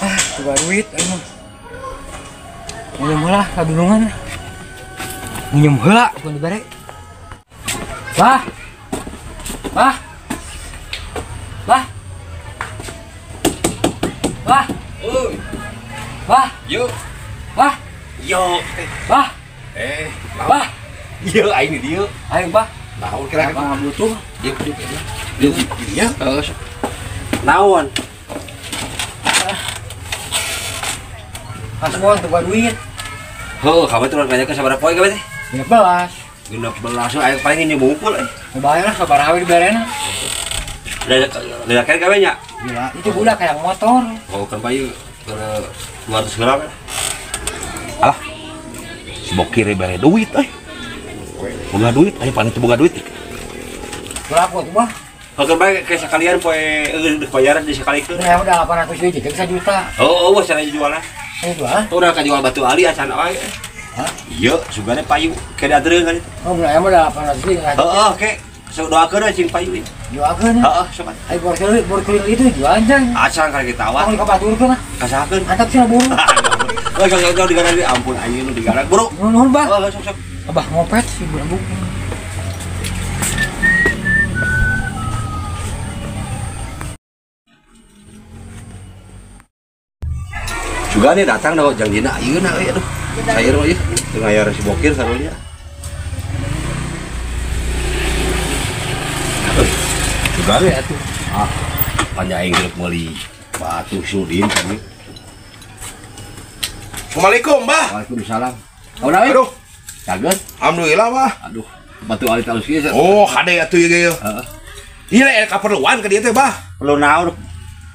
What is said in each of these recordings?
Ah, coba duit aing mah. Nginjem heula ka dunungan. Nginjem heula bukan dibere. Bah. Bah. Bah. Bah. Oi. Bah. Yo. Bah. Yo. Bah. Bah. Yo aing di dieu. Aing bah. Naon kira-kira butuh? Ieu kudu dieu. Dieu. Heeh. Naon? Kasbon teu duit. Heuh, kamu teh urang sabaraha poe gawe teh? 16. 16 aing paling nginjem bungkul euy. Bayar lah sabaraha we diberena. Da da gawe nya? Gila, itu budak kayak motor. Oh, kan bae ke 200 gram. Alah. Si bokir bere duit euy. Boga duit, aing paling teu boga duit. Berapa tuh, Bah? Kalau bae kayak sekalian poe geus bayaran di sakalikeun. Nah, udah 800 deui jadi 1 juta. Oh, oh, sana jualan. Jual? Tuh udah kajual batu ali acan wae. Hah? Iya, sugane payu ke dadreung kan itu. Oh, bener emang udah 800 deui. Heeh, oke. Sok doakeun we cing payu. Doakeun. Heeh, sok. Ai bor itu jual aja. Acan kana kita tawa. Tong kabaturkeun ah. Kasahakeun. Antap sia buru. Oh, sok sok digarang ampun anjing nu digarang. Buru. Nuhun, Bah. Oh, sok sok. Abah ngopet si budak. Juga nih datang dah janjina ayeuna euy aduh. Sair mah ieu teu ngayar si bokir sarunya. Juga nih atuh. Ah, panjang aing geus meuli batu sudin kami. Assalamualaikum, Bah. Waalaikumsalam. Aduh. Cager. Alhamdulillah, Bah. Aduh, batu alit alus kieu. Oh, hade atuh ieu ge. Heeh. Ieu aya kaperluan ka dieu teh, Bah. Perlu naon?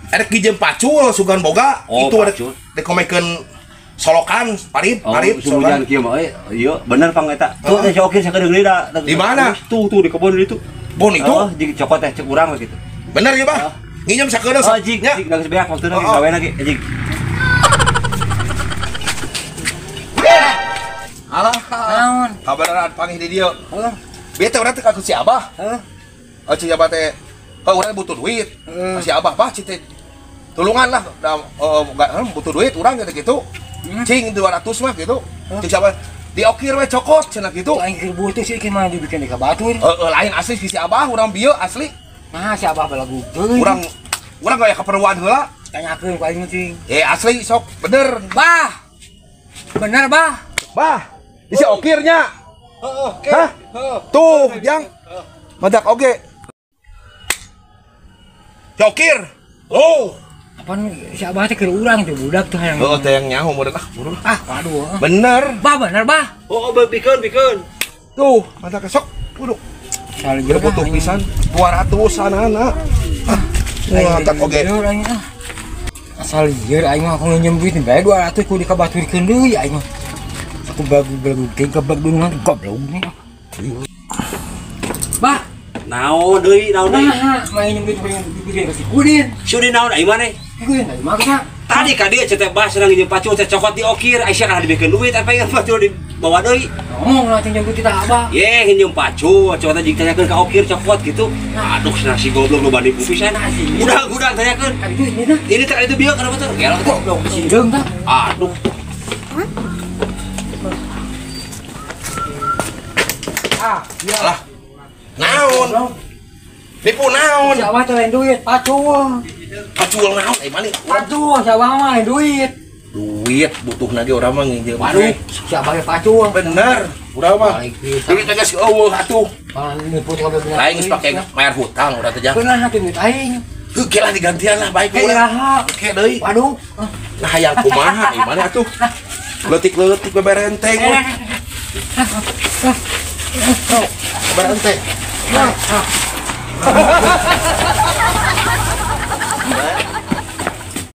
Ada kijeng pacul sugan boga. Oh, itu ada dikomekeun solokan parit. Oh, parit solokan kieu mah euy. Ieu bener pang eta. Tuh teh si Okir sakedeung deui da. Di mana? Tuh tuh di kebun itu. Bon itu? Oh, jig cokot teh cek urang we kitu. Bener ya, Bah? Nginjem sakedeung. Oh, jig jig geus beak waktuna ge gawe lagi, jig. Alah, naon? Kabaran panggih di dieu. Heeh. Bieu teh urang teh ka si Abah. Heeh. Oh, si Abah teh oh, urang butuh duit. Si Abah bah cite tulungan lah, butuh duit urang gitu. Cing 200 mah gitu. Cing siapa? Diokir we cokot cenah gitu. Aing keur butuh sih mah dibikin di ka batur. Heeh, lain asli si Abah urang bieu asli. Nah, si Abah balagu deui. Urang urang aya keperluan heula. Tanyakeun ku aing cing. Eh asli sok bener. Bah. Bener, Bah. Bah, si okirnya. Heeh, oke. Hah? Tuh, Jang. Madak oge. Si okir. Oh. Apaan si Abah teh keur urang tuh budak tuh hayang. Heeh, teh yang nyaho model ah, buru. Ah, waduh. Bener. Bah, bener, Bah. Oh, bikeun, bikeun. Tuh, madak sok. Waduh. Salah butuh pisan 200-an anak. Ah, madak oge. Asal lieur aing mah aku nginjem duit bae 200 ku dikabaturkeun deui aing mah. Aku bagi-bagi kebak dunungan goblok nih. Bah, naon deui, naon deui? Nah, main duit pengen kasih kudin. Sudin naon ai maneh? Kudin ai maksa. Tadi ka dieu teh bah senang nginjem pacul teh cokot diokir, ai sia kana dibikeun duit apa ingat pacul dibawa deui. Ngomong lah nginjem duit kita Abah. Ye, nginjem pacul, cokot jeung tanyakeun ka okir cokot gitu. Aduh, cenah si goblok loba nipu pisan. Udah tanyakeun. Ka ditu ini tah. Ini teh ka ditu bieu kana motor. Gelok teh. Goblok sideung tah. Aduh. Ah, lah. Naon? Nipu naon? Si Abah teh lain duit, pacul. Pacul naon? Eh maneh? Pacul, si Abah mah lain duit. Duit butuhna ge urang mah nginjem. Waduh, si Abah ge pacul. Bener, urang mah. Duit teh geus eueuh atuh. Nipu teh kabeh. Lain geus pake bayar hutang urang teh jang. Bener atuh duit aing. Heuh, lah digantian lah baik urang. Oke deui. Waduh. Nah hayang kumaha ieu maneh atuh. Leutik-leutik beberenteng. Beberenteng.